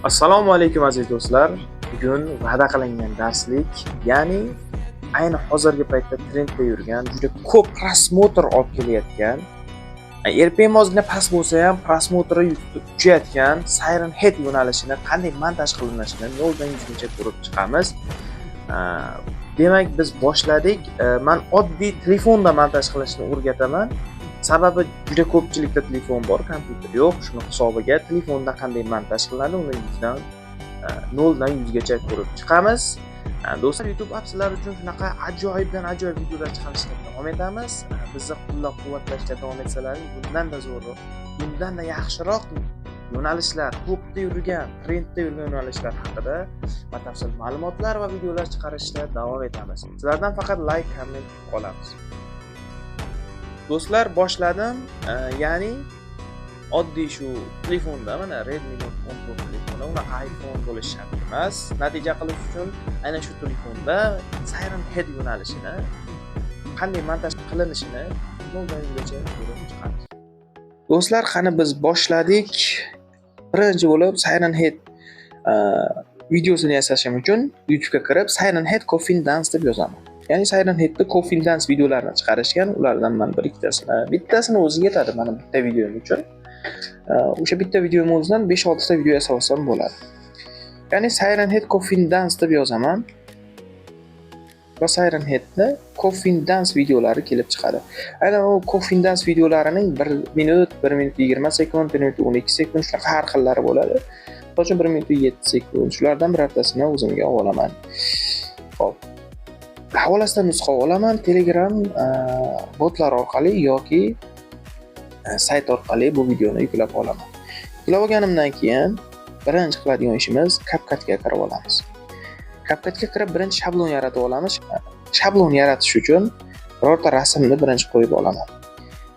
Assalomu alaykum, aziz do'stlar. Bugun va'da qilingan darslik, ya'ni ayni hozirgi paytda trendda yurgan, juda ko'p просмотр olib kelayotgan, RPM ozgina past bo'lsa ham просмотр i uchayotgan Siren Head yo'nalishini qanday montaj qilinishini 0 dan 100 gacha ko'rib chiqamiz. Demak, biz boshladik. Man oddiy telefonda montaj qilishni o'rgataman. Sababi juda ko'pchilikda telefon bor, kompyuter yo'q. Shuni hisobiga telefonda qanday montaj qilinadi, uni 0 dan 100 gacha ko'rib chiqamiz. Do'stlar, YouTube app sizlar uchun shunaqa ajoyibdan ajoyib videolar chiqarishda davom etamiz. Bizni qo'llab-quvvatlashda davom etsalaring, bundan-da zo'rroq, bundan-da yaxshiroq yo'nalishlar, topda yurgan, trendda yurgan yo'nalishlar haqida batafsil ma'lumotlar va videolar chiqarishda davom etamiz. Sizlardan faqat like, comment kutib qolamiz. Do'stlar, boshladim. Ya'ni oddiy shu telefonda, mana Redmi Note 10 Pro telefoni, unaqa iPhone bo'lishi shart emas. Natija qilish uchun aynan shu telefonda Siren Head yo'nalishini qanday montaj qilinishini 0 dan 100 gacha ko'rib chiqamiz. Do'stlar, qani biz boshladik. Birinchi bo'lib Siren Head videosini yasashim uchun YouTube'ga kirib Siren Head Coffin Dance deb yozaman. Ya'ni Siren Head'da Coffin Dance videolarini chiqarishgan, ulardan man bir ikkitasini, bittasini o'zi yetadi mana bitta videom uchun. O'sha bitta videom o'zidan 5-6 ta video yasab olsam bo'ladi. Ya'ni Siren Head Coffin Dance deb yozaman. Va Siren Head'ni Coffin Dance videolari kelib chiqadi. Aynan u Coffin Dance videolarining 1 minut, 1 minut 20 sekund, 1 minut 12 sekund shunaqa har xillari bo'ladi. Misol uchun 1 minut 7 sekund, shulardan birortasini o'zimga olaman. Xo'p. Havolasidan nusxa olaman Telegram botlar orqali yoki sayt orqali bu videoni yuklab olaman. Yuklab olganimdan keyin birinchi qiladigan ishimiz CapCutga kirib olamiz. CapCutga kirib birinchi shablon yaratib olamiz. Shablon yaratish uchun birorta rasmni birinchi qo'yib olaman.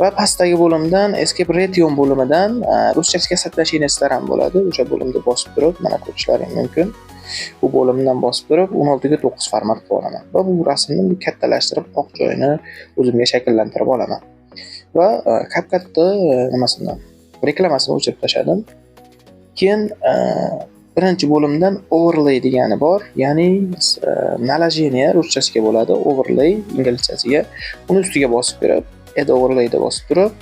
Va pastdagi bo'limdan Escape Ration bo'limidan ruschasiga соотношение ham bo'ladi. O'sha bo'limda bosib turib, mana ko'rishlaring mumkin. Bu bo'limdan bosib turib 16:9 format qilib olaman va bu rasmni kattalashtirib oq joyini o'zimga shakllantirib olaman. Va CapCutni nimasini, reklamasini o'chirib tashladim. Keyin birinchi bo'limdan overlay degani bor, ya'ni наложение ruschasiga bo'ladi, overlay inglizchasiga. Uni ustiga bosib turib, add overlay deb bosib turib,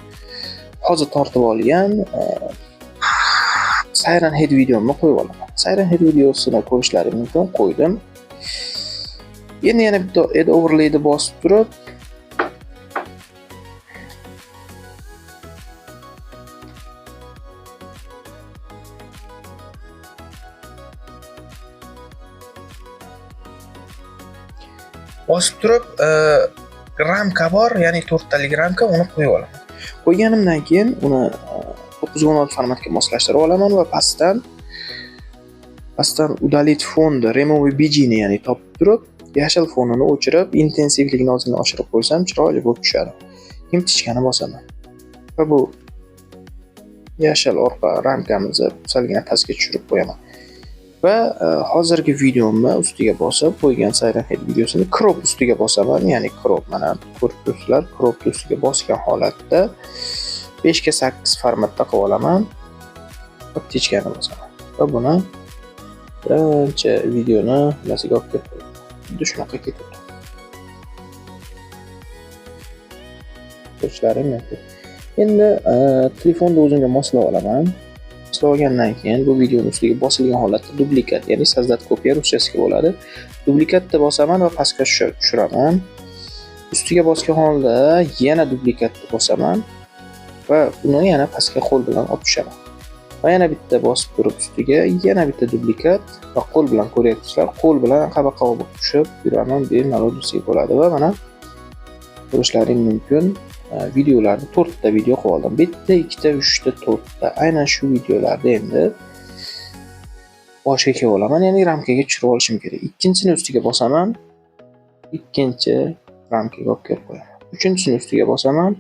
hozir tortib olgan Siren Head videomni qo'yib olaman. Siren Head videosini ko'rishlaring mumkin, qo'ydim. Endi yana bitta add overlay deb bosib turib, ramka bor, ya'ni to'rttalik ramka, uni qo'yib olaman. Qo'yganimdan keyin uni 9:16 formatga moslashtirib olaman va pastdan удалить fonni, remove BG ni, ya'ni topib turib, yashil fonini o'chirib, intensivligini ozgina oshirib qo'ysam chiroyli bo'lib tushadi. Keyin птичка ni bosaman. Va bu yashil orqa ramkamizni salgina pastga tushirib qo'yaman. Va hozirgi videomni ustiga bosib, qo'ygan Siren Head videosini crop ustiga bosaman, ya'ni crop, mana ko'rib turibsizlar, crop ustiga bosgan holatda 5:8 formatda qilib olaman. Va птичка ni bosaman. Va buni birinchi videoni nimasiga olib kelib qo'yaman. Xuddi shunaqa ketadi. Ko'rishlaring mumkin. Endi telefonda o'zimga moslab olaman. Moslab olgandan keyin bu videoni ustiga bosilgan holatda duplikat, ya'ni создать копия ruschasiga bo'ladi. Duplikatni bosaman va pastga tushiraman. Ustiga bosgan holda yana duplikatni bosaman va uni yana pastga qo'l bilan olib tushaman. Va yana bitta bosib turib ustiga yana bitta duplikat va qo'l bilan ko'ryapsizlar, qo'l bilan qabaqa olib tushib yuraman, bemalol desak bo'ladi. Va mana ko'rishlaring mumkin. Videolarni 4 ta video qilib oldim. Bitta, ikkita, uchta, to'rtta. Aynan shu videolarni endi boshiga kelib olaman, ya'ni ramkaga tushirib olishim kerak. Ikkinchisini ustiga bosaman. Ikkinchi ramkaga olib kelib qo'yaman. Uchinchisini ustiga bosaman.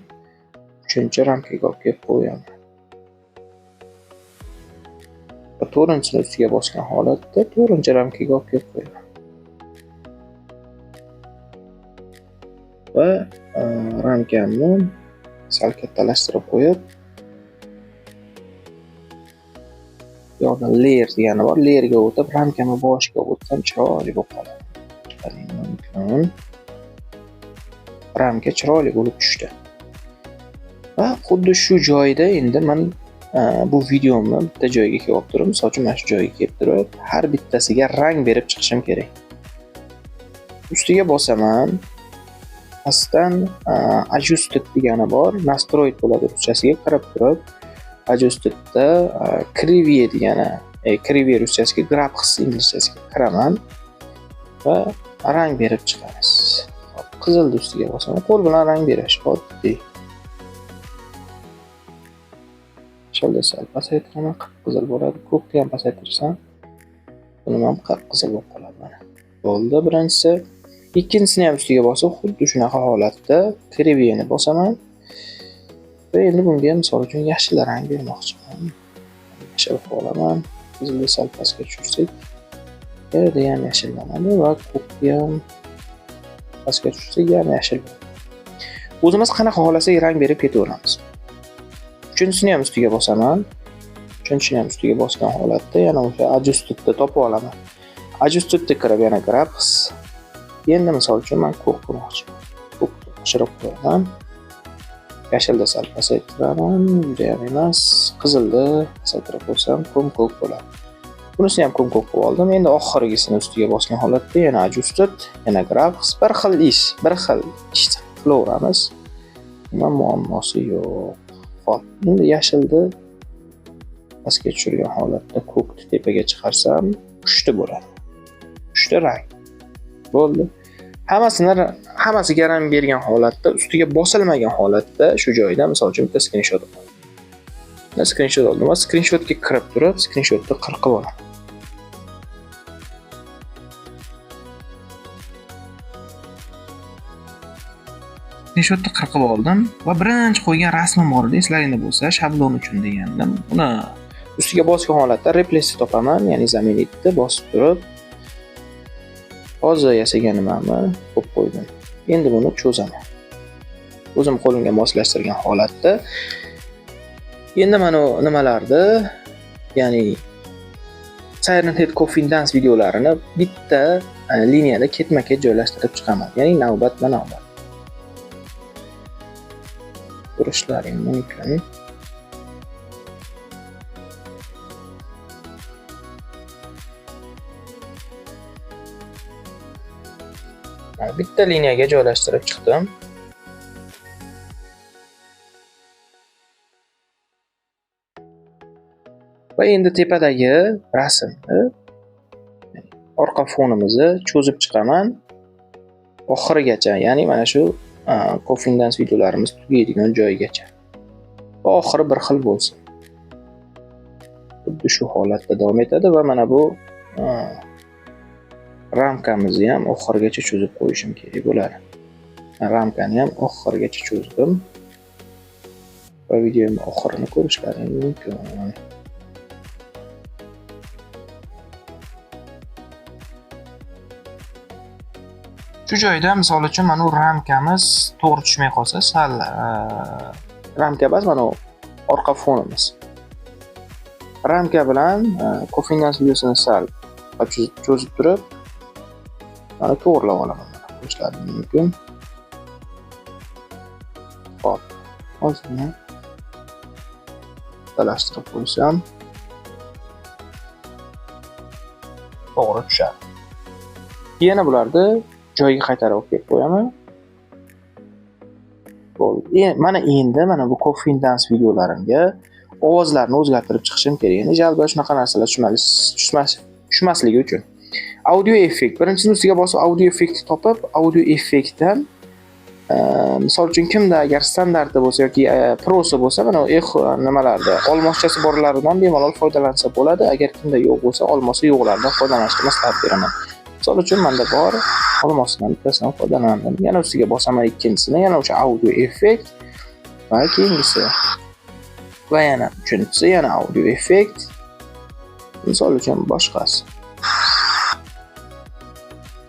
Uchinchi ramkaga olib kelib qo'yaman. Va to'rtinchisini ustiga bosgan holatda to'rtinchi ramkaga olib kelib qo'yaman. Va ramkamni sal kattalashtirib qo'yib, Bu yoqda layer degani bor. Layerga o'tib, ramkani boshiga o'tsam chiroyli bo'lib qoladi. Mumkin. Ramka chiroyli bo'lib tushdi. Va xuddi shu joyda endi men bu videomni bitta joyga kelib turib, misol uchun mana shu joyga kelib turib, har bittasiga rang berib chiqishim kerak. Ustiga bosaman. Pastdan adjusted degani bor, nastroyit bo'ladi ruschasiga kirib turib, adjustedda kriviye degani, kriviye ruschasiga, graphics inglizchasiga kiraman va rang berib chiqamiz. Hop, qizilni ustiga bosaman, qo'l bilan rang berish oddiy. Yashilni sal pasaytiraman, qip-qizil bo'ladi. Ko'kni ham pasaytirsam, buni ham qip-qizil bo'lib qoladi mana. Bo'ldi birinchisi. Ikkinchisini ham ustiga bosib, xuddi shunaqa holatda kriviyani bosaman. Va endi bunga misol uchun yashil rang bermoqchiman. Yashil qilib olaman. Qizilni sal pastga tushirsak, yerda ham yashillanadi va ko'kni ham pastga tushirsak yana yashil bo'ladi. O'zimiz qanaqa xohlasak rang berib ketaveramiz. Uchinchisini ham ustiga bosaman. Uchinchisini ham ustiga bosgan holatda yana o'sha adjustedni topib olaman. Adjustedga kirib yana graphics. Endi misol uchun men ko'k qilmoqchiman. Ko'kni oshirib qo'yaman. Yashilni sal pasaytiraman, juda ham emas. Qizilni pasaytirib qo'ysam ko'm-ko'k bo'ladi. Bunisini ham ko'm-ko'k qilib oldim. Endi oxirgisini ustiga bosgan holatda yana adjusted, yana graphics, bir xil ish, bir xil ish qilaveramiz. Nima muammosi yo'q. Xo'p, endi yashilni pastga tushirgan holatda ko'kni tepaga chiqarsam, pushti bo'ladi. Pushti rang. Bo'ldi. Hammasiga rang bergan holatda, ustiga bosilmagan holatda shu joyda misol uchun bitta screenshot oldim. Bitta screenshot oldim va screenshotga kirib turib, screenshotni qirqib olaman. Screenshotni qirqib oldim va birinchi qo'ygan rasmim bor edi, eslaringda bo'lsa, shablon uchun degandim. Uni ustiga bosgan holatda replace topaman, ya'ni zaminitni bosib turib hozir yasagan nimamni qo'yib qo'ydim. Endi buni cho'zaman. O'zim qo'limga moslashtirgan holatda. Endi mana bu nimalarni, ya'ni Siren Head Coffin Dance videolarini bitta liniyada ketma-ket joylashtirib chiqaman. Ya'ni navbatma-navbat. Ko'rishlaring mumkin. Bitta liniyaga joylashtirib chiqdim. Va endi tepadagi rasmni, orqa fonimizni cho'zib chiqaman oxirigacha, ya'ni mana shu Coffin Dance videolarimiz tugaydigan joygacha. Va oxiri bir xil bo'lsin. Xuddi shu holatda davom etadi va mana bu ramkamizni ham oxirigacha cho'zib qo'yishim kerak bo'ladi. Ramkani ham oxirigacha cho'zdim. Va videoning oxirini ko'rishlaring mumkin. Shu joyda misol uchun mana bu ramkamiz to'g'ri tushmay qolsa, sal ramka emas, mana bu orqa fonimiz. Ramka bilan Coffin Dance videosini sal cho'zib turib, mana to'g'rilab olaman. Mana ko'rishlaring mumkin. Xo'p, ozgina talashtirib qo'ysam to'g'ri tushadi. Yana bularni joyiga qaytarib olib kelib qo'yaman. Bo'ldi. Mana endi mana bu Coffin Dance videolarimga ovozlarni o'zgartirib chiqishim kerak. Ya'ni jalba shunaqa narsalar tushmasligi uchun. Audio effekt. Birinchisini ustiga bosib audio effektni topib, audio effektdan misol uchun kimda agar standarti bo'lsa yoki prosi bo'lsa, mana bu echo nimalarda olmoschasi borlaridan bemalol foydalansa bo'ladi. Agar kimda yo'q bo'lsa, olmosi yo'qlardan foydalanishni maslahat beraman. Misol uchun menda bor, olmosidan bittasidan foydalandim. Yana ustiga bosaman ikkinchisini, yana o'sha audio effekt va keyingisi. Va yana uchinchisi, yana audio effekt. Misol uchun boshqasi.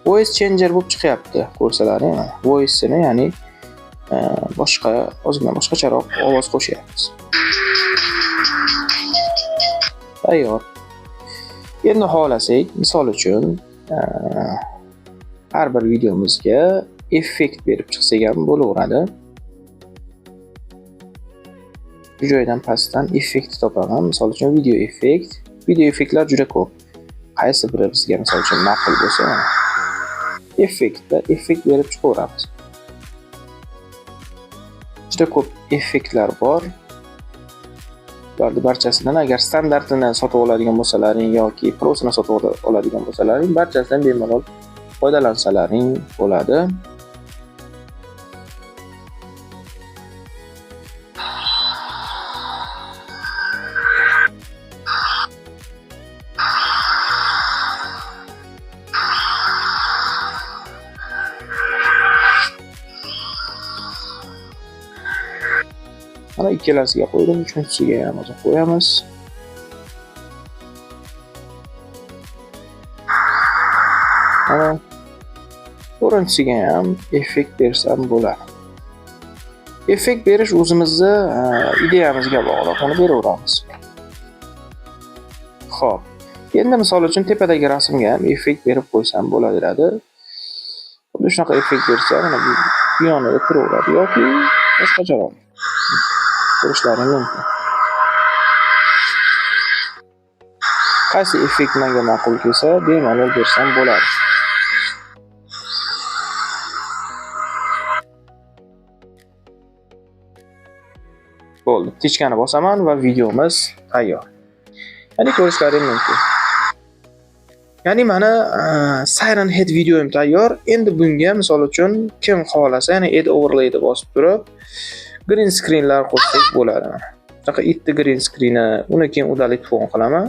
Voice changer bo'lib chiqyapti, ko'rsalaring mana. Voice'ini, ya'ni boshqa, ozgina boshqacharoq ovoz qo'shyapmiz. Tayyor. Endi xohlasak, misol uchun, har bir videomizga effekt berib chiqsak ham bo'laveradi. Shu joydan pastdan effekt topaman. Misol uchun video effekt. Video effektlar juda ko'p. Qaysi biri bizga misol uchun ma'qul bo'lsa, mana effektda effekt berib chiqaveramiz. Juda ko'p effektlar bor. Ularni barchasidan agar standartini sotib oladigan bo'lsalaring yoki prosini sotib oladigan bo'lsalaring, barchasidan bemalol foydalansalaring bo'ladi. Mana ikkalasiga qo'ydim, uchinchisiga ham hozir qo'yamiz. Mana to'rtinchisiga ham effekt bersam bo'ladi. Effekt berish o'zimizni ideyamizga bog'liq, uni beraveramiz. Xo'p, endi misol uchun tepadagi rasmga ham effekt berib qo'ysam bo'laveradi. Xuddi shunaqa effekt bersa, mana bu yonida turaveradi yoki boshqacharoq ko'rishlari mumkin. Qaysi effekt menga ma'qul kelsa, bemalol bersam bo'ladi. Bo'ldi. Tichkani bosaman va videomiz tayyor. Ya'ni ko'rishlaring mumkin. Ya'ni mana Siren Head videoyim tayyor. Endi bunga misol uchun kim xohlasa, ya'ni add overlay deb bosib turib, green screenlar qo'shsak bo'ladi mana. Shunaqa itni green screen'i, uni keyin удалить fon qilaman.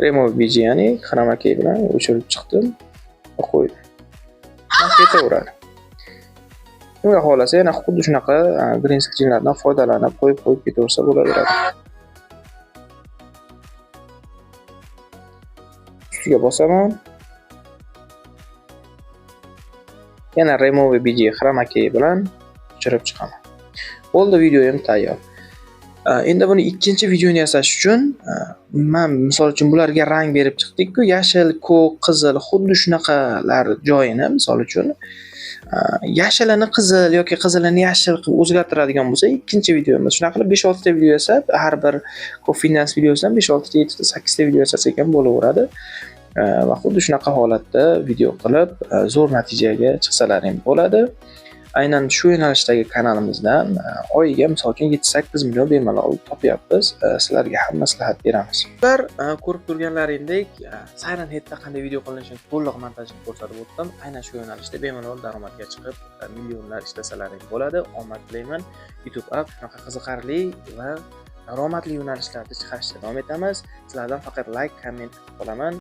Remove BG, ya'ni chroma key bilan o'chirib chiqdim va qo'ydim. Mana ketaveradi. Kimga xohlasa yana xuddi shunaqa green screenlardan foydalanib qo'yib ketaversa bo'laveradi. Ustiga bosaman. Yana remove BG chroma key bilan o'chirib chiqaman. Bo'ldi, videoyim tayyor. Endi buni ikkinchi videoni yasash uchun men misol uchun bularga rang berib chiqdik-ku, yashil, ko'k, qizil, xuddi shunaqalar joyini misol uchun yashilini qizil yoki qizilini yashil qilib o'zgartiradigan bo'lsak, ikkinchi videomiz shunaqa qilib 5-6 ta video yasab, har bir Cofinance videosidan 5-6 ta, 7 ta, 8 ta video yasasak ham bo'laveradi. Va xuddi shunaqa holatda video qilib, zo'r natijaga chiqsalaring bo'ladi. Aynan shu yo'nalishdagi kanalimizdan oyiga misol uchun 7-8 million bemalol topyapmiz. Sizlarga ham maslahat beramiz. Sizlar ko'rib turganlaringdek, Siren Headda qanday video qilinishini to'liq montajini ko'rsatib o'tdim. Aynan shu yo'nalishda bemalol daromadga chiqib, millionlar ishlasalaring bo'ladi. Omad tilayman. YouTube app shunaqa qiziqarli va daromadli yo'nalishlarda chiqarishda davom etamiz. Sizlardan faqat like, komment kutib qolaman.